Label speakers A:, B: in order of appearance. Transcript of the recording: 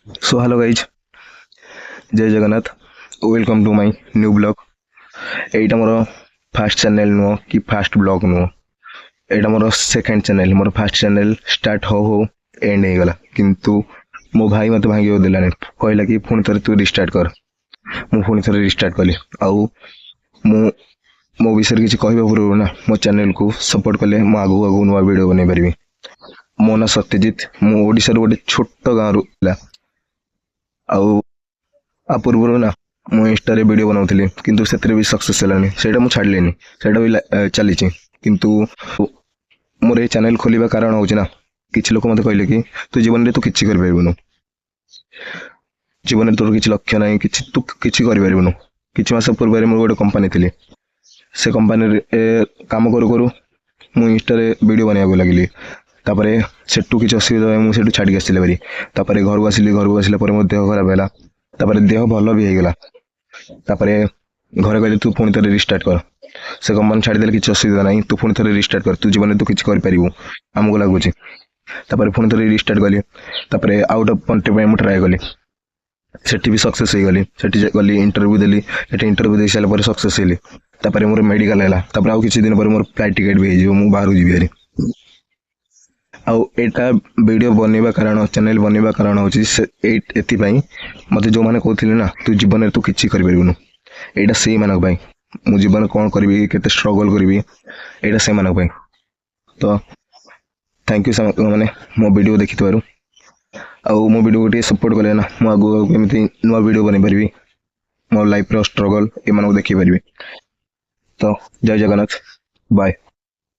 A: Show hello guys, Jai Jagannath. Welcome to my new vlog. ଏଇଟା ମୋର first channel ନୁହଁ କି ଫାଷ୍ଟ ବ୍ଲଗ୍ ନୁହଁ, ଏଇଟା ମୋର ସେକେଣ୍ଡ ଚ୍ୟାନେଲ୍। ମୋର ଫାଷ୍ଟ ଚ୍ୟାନେଲ୍ ଷ୍ଟାର୍ଟ ହଉ ହଉ ଏଣ୍ଡ ହେଇଗଲା, କିନ୍ତୁ ମୋ ଭାଇ ମୋତେ ଭାଙ୍ଗିବାକୁ ଦେଲାନି। କହିଲା କି ପୁଣି ଥରେ ତୁ ରିଷ୍ଟାର୍ଟ କର। ମୁଁ ପୁଣି ଥରେ ରିଷ୍ଟାର୍ଟ କଲି। ଆଉ ମୁଁ ମୋ ବିଷୟରେ କିଛି କହିବା ପୂର୍ବରୁ ନା, ମୋ ଚ୍ୟାନେଲ୍କୁ ସପୋର୍ଟ କଲେ ମୁଁ ଆଗକୁ ଆଗକୁ ନୂଆ ଭିଡ଼ିଓ ବନେଇ ପାରିବି। ମୋ ନାଁ ସତ୍ୟଜିତ। ମୁଁ ଓଡ଼ିଶାରୁ ଗୋଟେ ଛୋଟ ଗାଁରୁ ଥିଲା। ଆଉ ଆ ପୂର୍ବରୁ ନା ମୁଁ ଇନଷ୍ଟାରେ ଭିଡ଼ିଓ ବନାଉଥିଲି, କିନ୍ତୁ ସେଥିରେ ବି ସକ୍ସେସ୍ ହେଲାନି। ସେଇଟା ମୁଁ ଛାଡ଼ିଲିନି, ସେଇଟା ବି ଚାଲିଛି। କିନ୍ତୁ ମୋର ଏ ଚ୍ୟାନେଲ୍ ଖୋଲିବା କାରଣ ହେଉଛି ନା, କିଛି ଲୋକ ମୋତେ କହିଲେ କି ତୁ ଜୀବନରେ ତୁ କିଛି କରିପାରିବୁନୁ, ଜୀବନରେ ତୋର କିଛି ଲକ୍ଷ୍ୟ ନାହିଁ, କିଛି ତୁ କିଛି କରିପାରିବୁନୁ। କିଛି ମାସ ପୂର୍ବରେ ମୁଁ ଗୋଟେ କମ୍ପାନୀ ଥିଲି। ସେ କମ୍ପାନୀରେ କାମ କରୁ କରୁ ମୁଁ ଇନଷ୍ଟାରେ ଭିଡ଼ିଓ ବନେଇବାକୁ ଲାଗିଲି। ତାପରେ ସେଠୁ କିଛି ଅସୁବିଧା ପାଇଁ ମୁଁ ସେଠୁ ଛାଡ଼ିକି ଆସିଲି ଭାରି। ତାପରେ ଘରକୁ ଆସିଲି। ଘରକୁ ଆସିଲା ପରେ ମୋ ଦେହ ଖରାପ ହେଲା। ତାପରେ ଦେହ ଭଲ ବି ହେଇଗଲା। ତାପରେ ଘରେ କହିଲେ, ତୁ ପୁଣି ଥରେ ରିଷ୍ଟାର୍ଟ କର। ସେ କମ୍ପାନୀ ଛାଡ଼ିଦେଲେ କିଛି ଅସୁବିଧା ନାହିଁ, ତୁ ପୁଣି ଥରେ ରିଷ୍ଟାର୍ଟ କର। ତୁ ଜୀବନରେ ତୁ କିଛି କରିପାରିବୁ ଆମକୁ ଲାଗୁଛି। ତାପରେ ପୁଣି ଥରେ ରିଷ୍ଟାର୍ଟ କଲି। ତାପରେ ଆଉ ଗୋଟେ କଣ୍ଟ୍ରି ପାଇଁ ମୁଁ ଟ୍ରାଏ କଲି। ସେଠି ବି ସକ୍ସେସ୍ ହେଇଗଲି। ସେଠି ଗଲି, ଇଣ୍ଟରଭ୍ୟୁ ଦେଲି। ସେଠି ଇଣ୍ଟରଭ୍ୟୁ ଦେଇ ସାରିଲା ପରେ ସକ୍ସେସ୍ ହେଲି। ତାପରେ ମୋର ମେଡ଼ିକାଲ ହେଲା। ତାପରେ ଆଉ କିଛି ଦିନ ପରେ ମୋର ଫ୍ଲାଇଟ୍ ଟିକେଟ୍ ବି ହେଇଯିବ, ମୁଁ ବାହାରକୁ ଯିବି ଭାରି। ଆଉ ଏଇଟା ଭିଡ଼ିଓ ବନେଇବା କାରଣ, ଚ୍ୟାନେଲ୍ ବନେଇବା କାରଣ ହେଉଛି ସେ ଏଇ ଏଥିପାଇଁ, ମୋତେ ଯେଉଁମାନେ କହୁଥିଲେ ନା ତୁ ଜୀବନରେ ତୁ କିଛି କରିପାରିବୁନୁ, ଏଇଟା ସେଇମାନଙ୍କ ପାଇଁ। ମୁଁ ଜୀବନରେ କ'ଣ କରିବି, କେତେ ଷ୍ଟ୍ରଗଲ୍ କରିବି, ଏଇଟା ସେମାନଙ୍କ ପାଇଁ। ତ thank you ମାନେ ମୋ ଭିଡ଼ିଓ ଦେଖିଥିବାରୁ। ଆଉ ମୋ ଭିଡ଼ିଓକୁ ଟିକେ ସପୋର୍ଟ କଲେ ନା, ମୁଁ ଆଗକୁ ଆଗକୁ ଏମିତି ନୂଆ ଭିଡ଼ିଓ ବନେଇ ପାରିବି, ମୋ ଲାଇଫ୍ର ଷ୍ଟ୍ରଗଲ୍ ଏମାନଙ୍କୁ ଦେଖେଇ ପାରିବି। ତ ଜୟ ଜଗନ୍ନାଥ, ବାଏ।